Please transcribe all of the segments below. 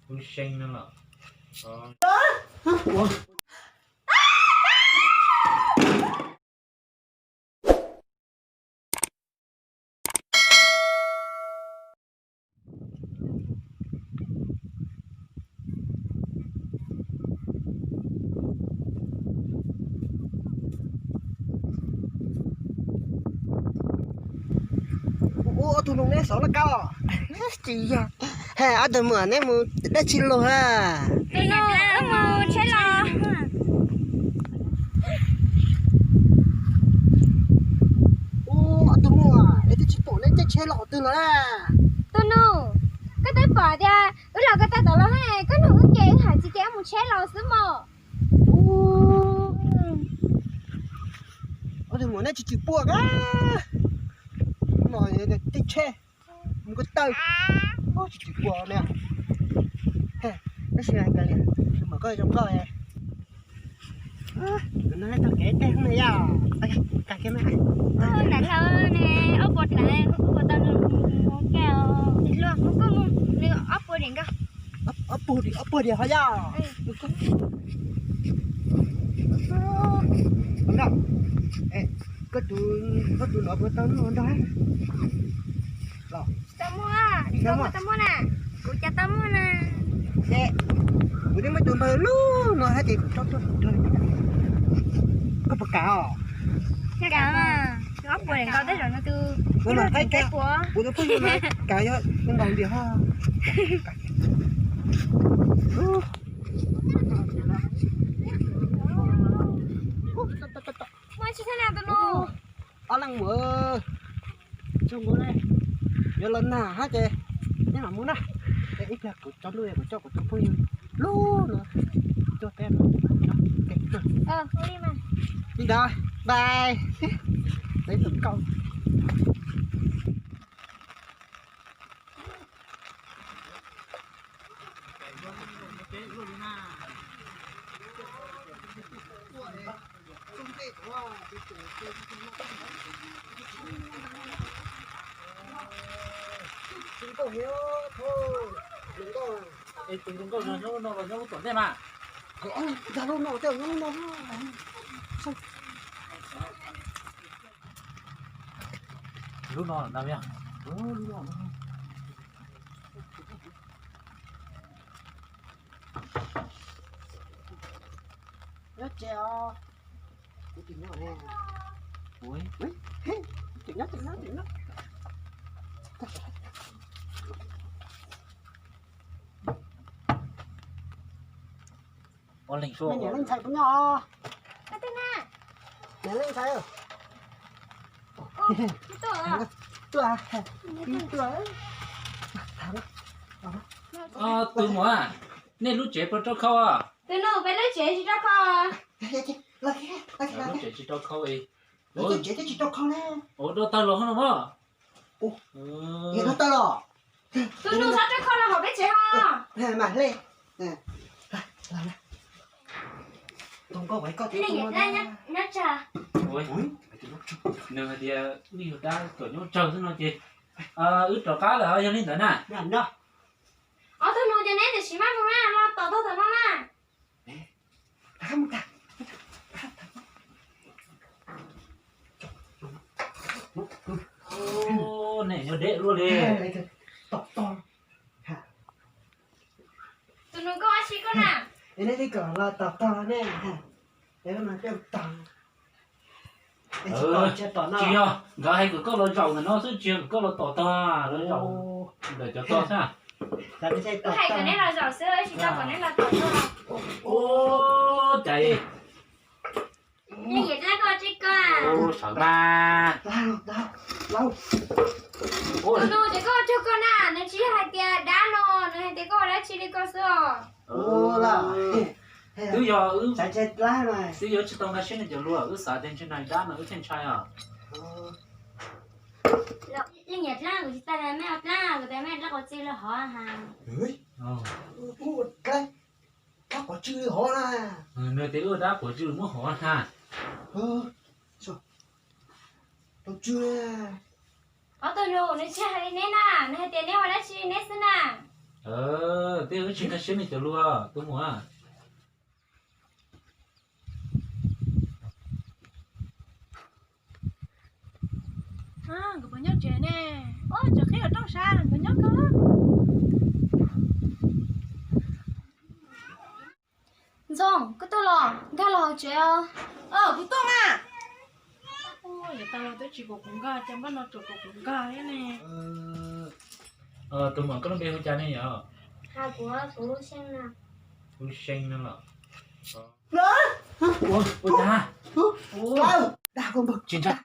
Wb seev no los. Ua ob tug nus neb xauv laj kab os. Tsis yog. Has ob tug muam neb mus dab tsi los a? Tus nus wb mus tsheb los. Ua ob tug muam es twb tsis pom neb caij tsheb los qhov twg los na. Tus nus, koj twb pom tias wb los ko taw tom los, koj nug wb ces wb hais tsis tias wb mus tsheb los xwb mos. Ob tug muam neb tsis tsis puaj a. No tej tsheb mus ko taw, tsis tsis puaj ne. Tab sis hais tias li, tus muam koj zoo nkauj. Tus no tau kev tej hoob na yom. Tag kiag na. Nram lawv ne, ob puas dlawv, ob puas tau nws hoob koj. Luag mus koj mus, nws ob puas diam nkauj. Ob puas diam, ob puas diam ho yom. Koj tus, koj tus no puas tau noj nrog los? Tau muaj, tau muaj, tau muaj na. Kuv cas tau muaj na. Ces kuv twb muaj tus npawg lub no hais tias kuv tso tuaj nrog. Koj puas kam os? Kam, ob puas diam nkaus tej zaum no tus, kuv no qaib kam, kuv tus phooj ywg no kam yog nkaus ntiag ho. Muaj tsis thaj na tus no. Ob leeg mus, tsaug ntau ne, yuav los nag hab ces neb mam mus na. Ib pliag kuv tso ntuj kuv coj kuv tus phooj ywg lub no tuaj peb. Li ntawd, bye. Peb tus nkauj. Tus nkauj no nyob lub no los nyob lub tom ntej mas. Ntag lub no tej nyob lub no. Lub no ntag. Lub no. Nyob tsev os. Kuv tseem nyob ne. Ui, tseem nyob, tseem nyob, tseem nyob. Ua leej suab. Niam leej ntxhais puas nyob os? Niam leej ntxhais. Tuaj, tuaj. Tus muam, nej lub tsev puas rau khau? Tus nus, peb lub tsev tsis rau khau. Lub tsev tsis rau khau. Lub tsev twb tsis rau khau na. Ua dua tawg los no mas. Dua tawg los. Tus nus, xav rau khau los hauv peb tsev ho. Mas hle. Nws hais tias wb yug dab kom nyob tsawg xwb no ces wb rov qab lawm, yog li ntawd na. Ob tug nus, ces neb tam sim maj mus na, los tom tog tom no na. Nej nyob deb luaj li. Tus nus, koj ua si koj na. Es nej twb kom los tom tog ne. Es no peb tog. Tsis yog, nkawd hais kom koj los zaum ntawm no xwb, tsis yog kom koj los tom tog, los zaum ntawm cov tog xwb. Wb hais kom neb los zaum xwb, tsis tau kom neb los tom tog. Ua cas sawv mas. Tus nus, ces koj ua tsaug koj na, nws tsis yog hais tias dab no, nws hais tias koj ua dab tsi li koj xwb os. Twb yog wb, twb yog wb tsis tau nkag siab nej cov lus, wb xav tias ntshe nais dab no wb thiaj ntshai os. Leej niam dlaab kuv tsis tas mej dlaab, kuv tas mej dlaab quav tsi lug hov has. Dlaab quav tsi lug hov na. Nws tias wb dlaab quav tsi lug muab hov na. Ob tug nus, nws tsis hais li neb na, nws hais tias neb ua dab tsi neb xwb na. Twb yog wb tsis nkag siab nej cov lus, tus muam. Nkawd puas nyob tsev ne? Os, cov qhib los rooj sab nkawd nyob kawg. Ntxoog, koj tuaj los? Nkag los hauv tsev os. Kuv tuaj mas. Yav tas los twb tsis kom kuv nkag, cas npaj no tsuas kom kuv nkag thiab ne. Tus muam, koj lub npe hu cas ne yom? Kuv, kuv lub xeeb no los. Ua cas?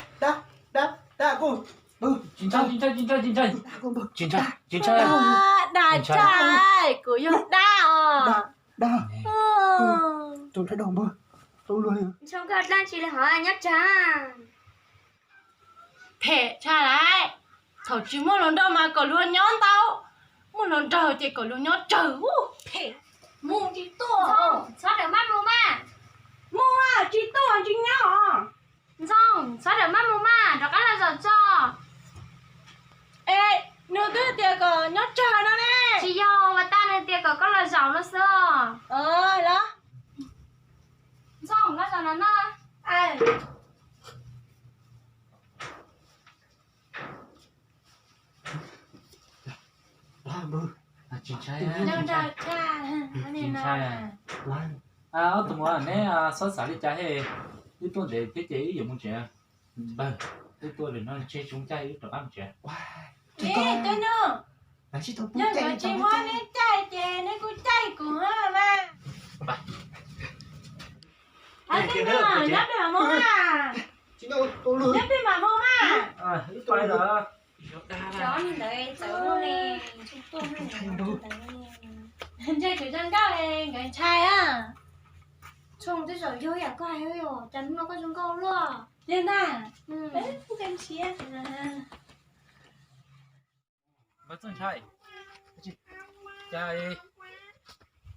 Tsis ntshai, tsis ntshai, tsis ntshai, tsis ntshai, tsis ntshai, tsis ntshai, tsis ntshai. Dab tshai, kuv yog dab os. Dab, tus nrhab dog npawg, ntshai koj dlaab tsi li hov nyob tsam. Phem tshaj lawm, thaum tsis muaj hluas nraug mas kom luag nyob ntau, muaj hluas nraug ces kom luag nyob tsawg. Phem, mus tsis tuaj. Txhob rawm maj mus mas. Mus, tsis tuaj tsis nyob os. Ntxoog, txhob rawm maj mus mas, rov qab los zaum tso. Es nws twb tias kom nyob tsawg no ne. Tsis yog, ua tag nws tias kom koj los zaum no xwb. Los. Ntxoog, los zaum no no. Tsis ntshai, tsis ntshai. Ob tug muam, neb xob xav li cas he, wb tuaj ntev thiab ces wb yuav mus tsev. Npawg, wb tuaj lawm no tseg tsis caij wb rov qab mus tsev. Yog kuv tsis muab neb caij ces neb kuj caij kuv mas. Nyob peb mam mus mas. Nyob peb mam mus mas. Cov ntawd txawv luaj li. Ntshe kuv zoo nkauj nkawd ntshai a. Tshooj twb zaum yug yam koj hais, cas hnub no koj zoo nkauj luaj li ntag. Npawg Txooj Ntshai, cas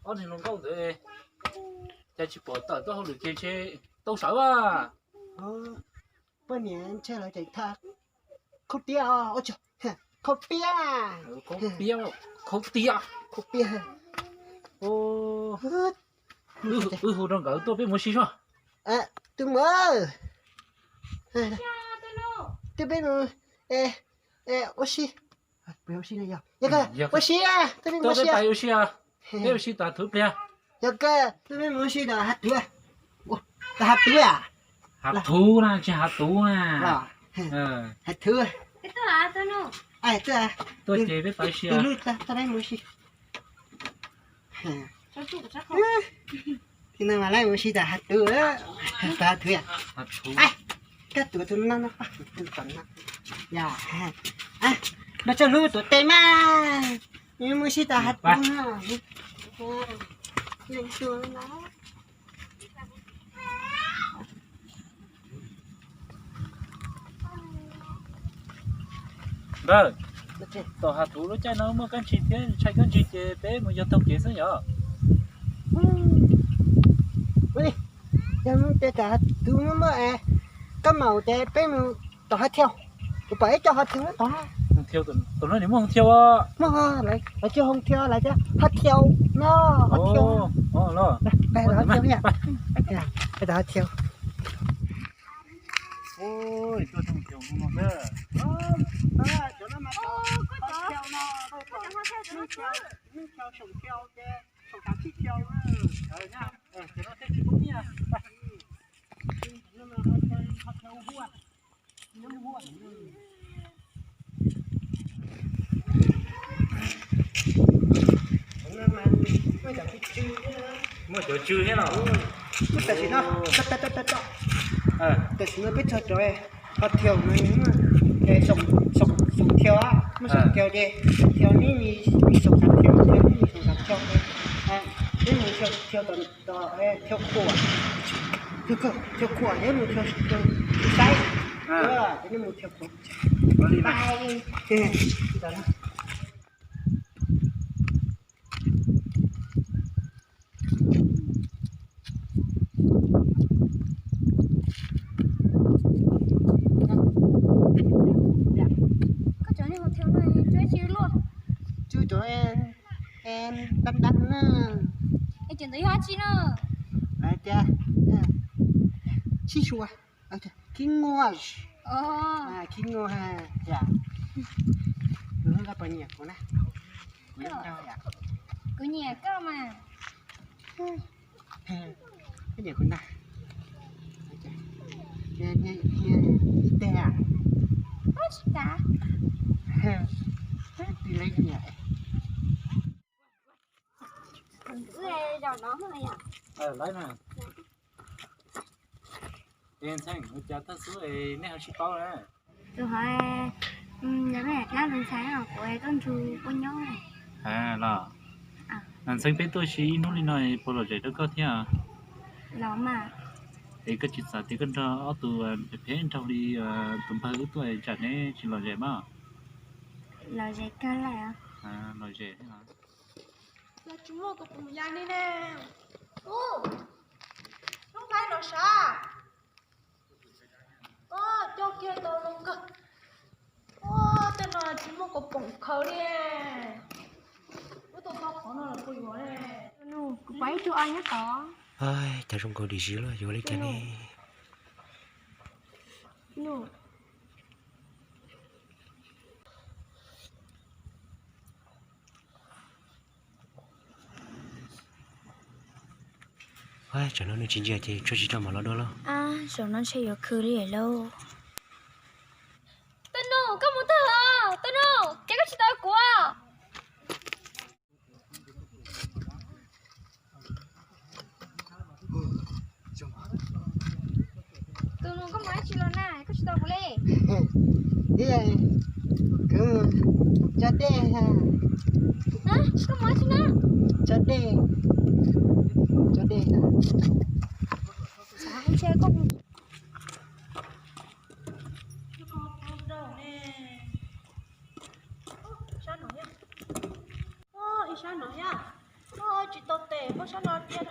ob niag hluas nkauj ntawd cas tsis pom tawm tuaj hauj lwm ces ntshe tau sawv a. Poj niam ntshe lawv tseem tham khaub tiab, khaub tiab, khaub tiab, khaub tiab. Wb hu rau nkawd tuaj peb mus ua si soj. Tus muam, tuaj peb mus ua si. Ua si no yog, yog kawg, ua si, tuaj peb mus ua si. Peb ua si tom hav thuv pliag. Yog kawg, tuaj peb mus ua si tom hav thuv. Tom hav thuv a? Hav thuv na, tsis hav thuv na. Hav thuv. Tuaj ces peb pais ua si. Tus no mas lawv mus ua si tom hav thuv, tom hav thuv. Koj tuav tus no no, tus tom no. Yog, no txoj hlub tuav tes mas, mus ua si tom hav thuv no. Npawg, tom hav thuv lub caij no muaj kab ntsig thiab ntshai kab ntsig ces peb mus yog taug kev xwb yom. Yog mus pem tom hav thuv muaj kab maum ces peb mus tom hav thiau. Kuv pom ib co hav thiau tod. Tom no nws muaj hav thiau. Muaj, lawv tias hav thiau, lawv tias hav thiau no, hav thiau. Peb tom hav thiau. Muaj cov tsw thiab los? Tam sim no, tam sim no peb txog cov hav thiau, soom thiau, muaj soom thiau ces, thiau neb mi soom xav thiau, thiau neb mi soom xav thiau. Neb mus thiav, thiav, thiav khuam, thiav khuam neb mus thiav, thiav saib, neb mus thiav khuam. Koj cov niag hauv thiav no tsuas tsis luaj. Tsuas cov dab dab na. Es cov ntawd yog dab tsi na? Tias sib sua, khib nyuj, khib nyuj, kuv nyiam kuv na, kuv nyiam koj mas. Koj nyiam kuv ntag. Ib teg a? Tsis tas. Tib leeg nyiam. Lawv na. Es Ntxhee, ua cas tag xwb es nej ho sib paub na? Tus hov, yog dab ntxhais kuv tuaj nrug puab nyob. Los, Ntxhee, peb tuaj si ib hnub li no puas lom zem rau koj thiab? Los mas. Es koj tsis xav tias koj nrog ob tug phem phem nraug li tus npawg wb tuaj tsam neb tsis lom zem mas? Lom zem kawg lawm. Lom zem thiab los? Los tsis muaj kuv pum ya li ne. Ub, lub nqaij no sav. Coj kiag tau zoo kawg. Ub, tej no tsis muaj kuv pum khaws li. Ub, tau tau qhov no los kuv yuav li. Kuv pom ib tug o nyob tod. Cas zoo nkaus dim zis los yuav li cas ne? Tsam no nws tsis ntsia ces tsuag tsis rau mam los dua lauj. Zaum no ntshe yuav khwv li lauj. Tub Nuj, koj mus twg os? Tub Nuj, ces koj tsis tau kuv. Tub Nuj, koj mus dab tsi los na, koj tsis tau kuv li? Tso dej. Koj mus dab tsi na? Tso dej. Tso dej. Ib sab no thiab. Tsis tau tes, muab sab no cia.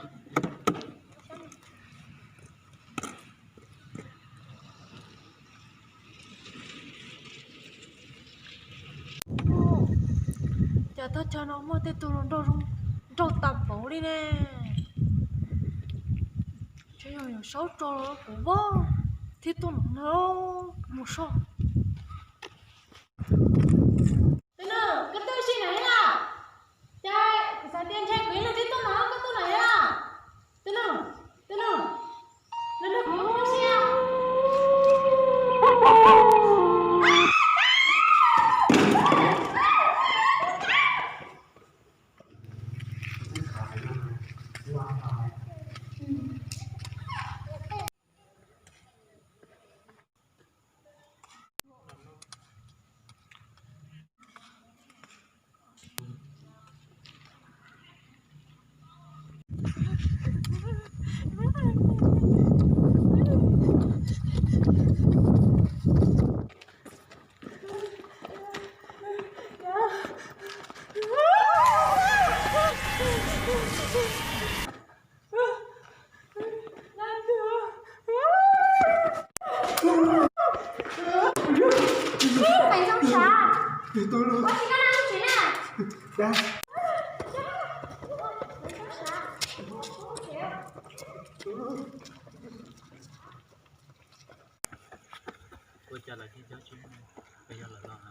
Cas thaj chaw no muaj tej tug hluas nraug zoo nraug tas npaum li ne. Ntshe yog yawm saub tso los kuv vab thiab tuaj no mus soj. Tub Nuj, koj tuaj si na los? Cas kuv xav tias ntshe kuv ib leeg thiab tuaj no, koj tuaj na los? Tub Nuj, Tub Nuj, los nrog kuv tuaj si. Maiv zoo sav. Ua tsis koj na, tsis na. Ua cas lawv thiaj cov tsis yog lawv los?